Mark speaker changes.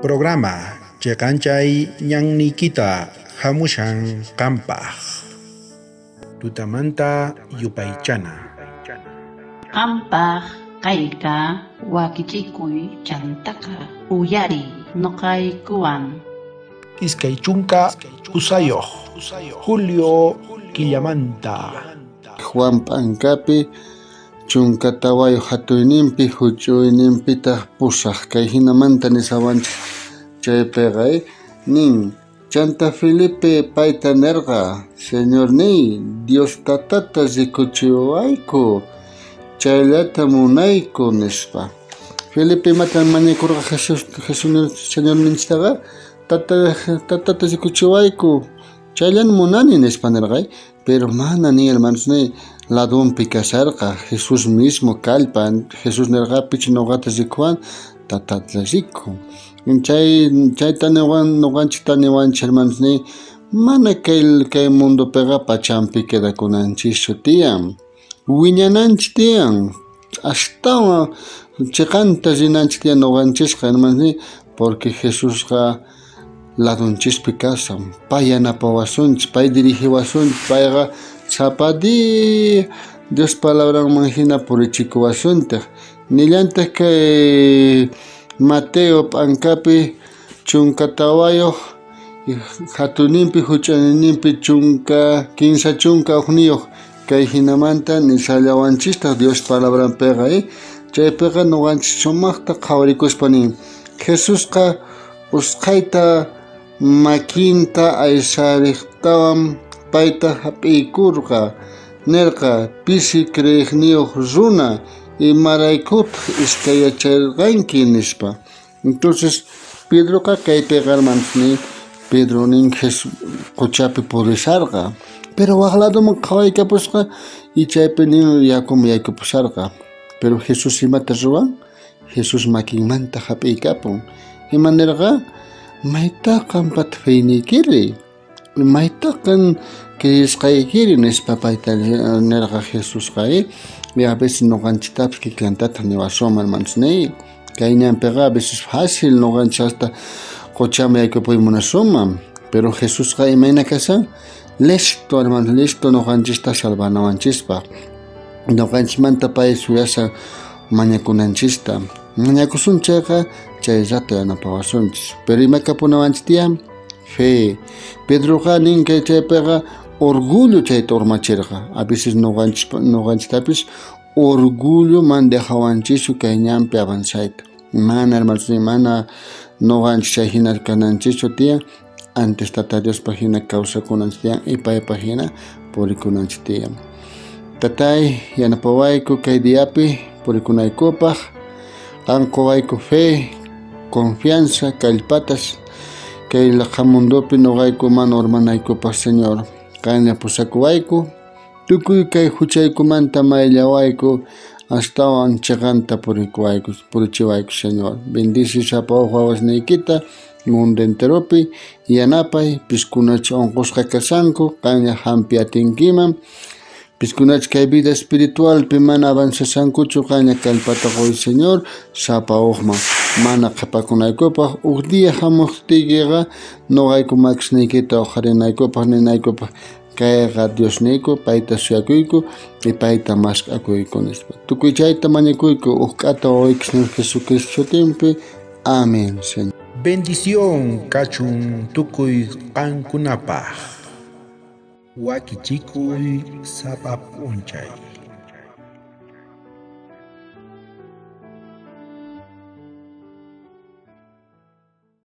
Speaker 1: Programa cheqanchay ñanniykita hamushan qampaq. Tutamanta yupaychana.
Speaker 2: Qampaq kayka wakichikuy chantaqa uyariy noqaykuwan.
Speaker 1: 23 julio killamanta.
Speaker 3: Juan p'ankapi 14 hatuyninpi huch'uyninpitaq 8 kay hinamanta nisawanchik chaypiqa nin chanta Felipe payta nerqa Señorniy Dios tatata rikuchiwayku chayllata munayku nispa. Felipe imatan mañakurqa Jesús Señorninchiktaqa tatata rikuchiwayku chayllan munani nispa nerqa, pero mana ni hermanos ni ladunpi kasharqa Jesús mismo kallpa Jesús nerqa pichi noqata rikuwan tatata riku. Chayta niwan noqanchikta niwanchik hermanos ni mana kay mundopiqa pachampi quedakunanchischu tiyan, wiñananchik tiyan, astawan chiqanta rinanchik tiyan noqanchisqa hermanos ni, porque Jesusqa ladunchispi kasan, pay yanapawasunchik, pay dirigiwasunchik, payqa chapadi Dios palabranman hina purichikuwasuntaj. Nillantaq kay Mateo p'ankapi 14 hatuninpi huch'ayninpi 31 kay hinamanta nisallawanchistaq Dios palabranpiqa chaypiqa noqanchik sumaqta qhawarikuspa nin Jesusqa usqhayta makinta aysariqtawan payta hap'iykurqa nerqa pisi creeqniyuq runa imaraykutaq iskayacharqanki nispa. Entonces Pedroqa kaypiqa hermanos ni Pedro nin Jesús quchapi purisharqa, pero waq laduman qhawaykapusqa y chaypi nin yakuman yaykupusharqa, pero Jesús imata ruwan? Jesús makinmanta hap'iykapun. Ima nerqa? Maytaqan pata feyniykiri, maytaqan creesqaykiri nispa payta nerqa Jesusqa. Y a veces noqanchiktapis kikillantataq niwasunman hermanos ni kay ñanpiqa a veces fácil noqanchik hasta quchaman yaykupuy munasunman, pero Jesusqa imayna kashan? Listo hermanos, listo noqanchista salvanawanchispaq. Noqanchikmanta pay suyashan mañakunanchista, mañakusun chayqa chay rato yanapawasunchis. Pero ima kapunawanchik tiyan? Fe. Pedroqa nin kay chaypiqa orgullo chayta urmachirqa. A veces noqanchiktapis orgullo man dejawanchischu kay ñanpi avanzayta. Mana hermanos, mana noqanchik chay hina kananchischu tiyan, antes Tata Diospaq hina kawsakunanchik tiyan y paypaq hina purikunanchik tiyan. Tatay yanapawayku kay diapi purikunaykupaq, qan quwayku fe, confianza, kallpatas kay laqa mundopi noqayku mana urmanaykupaq Señor. Qanlla pusakuwayku, tukuy kay huchaykumanta mayllawayku, astawan chiqanta purichiwayku Señor. Bendice sapa uj wawasniykita mundo enteropi, yanapay piskunacha unqusqa kashanku, qanlla hampi atinkiman. Piskunach kay vida espiritualpi mana avanzashankuchu, qanlla kallpata quy Señor, sapa ujman mana qhapakunaykupaq, uj día hamuqtiykiqa noqayku makisniykita uqharinaykupaq ninaykupaq kayqa Diosniyku, payta suyakuyku y payta mask'akuyku nispa. Tukuy chayta mañakuyku uj k'ata wawayki Señor Jesucristo sutinpi. Amén, Señor.
Speaker 1: Bendición kachun tukuy qankunapaq. Wakichikuy sapa p'unchay.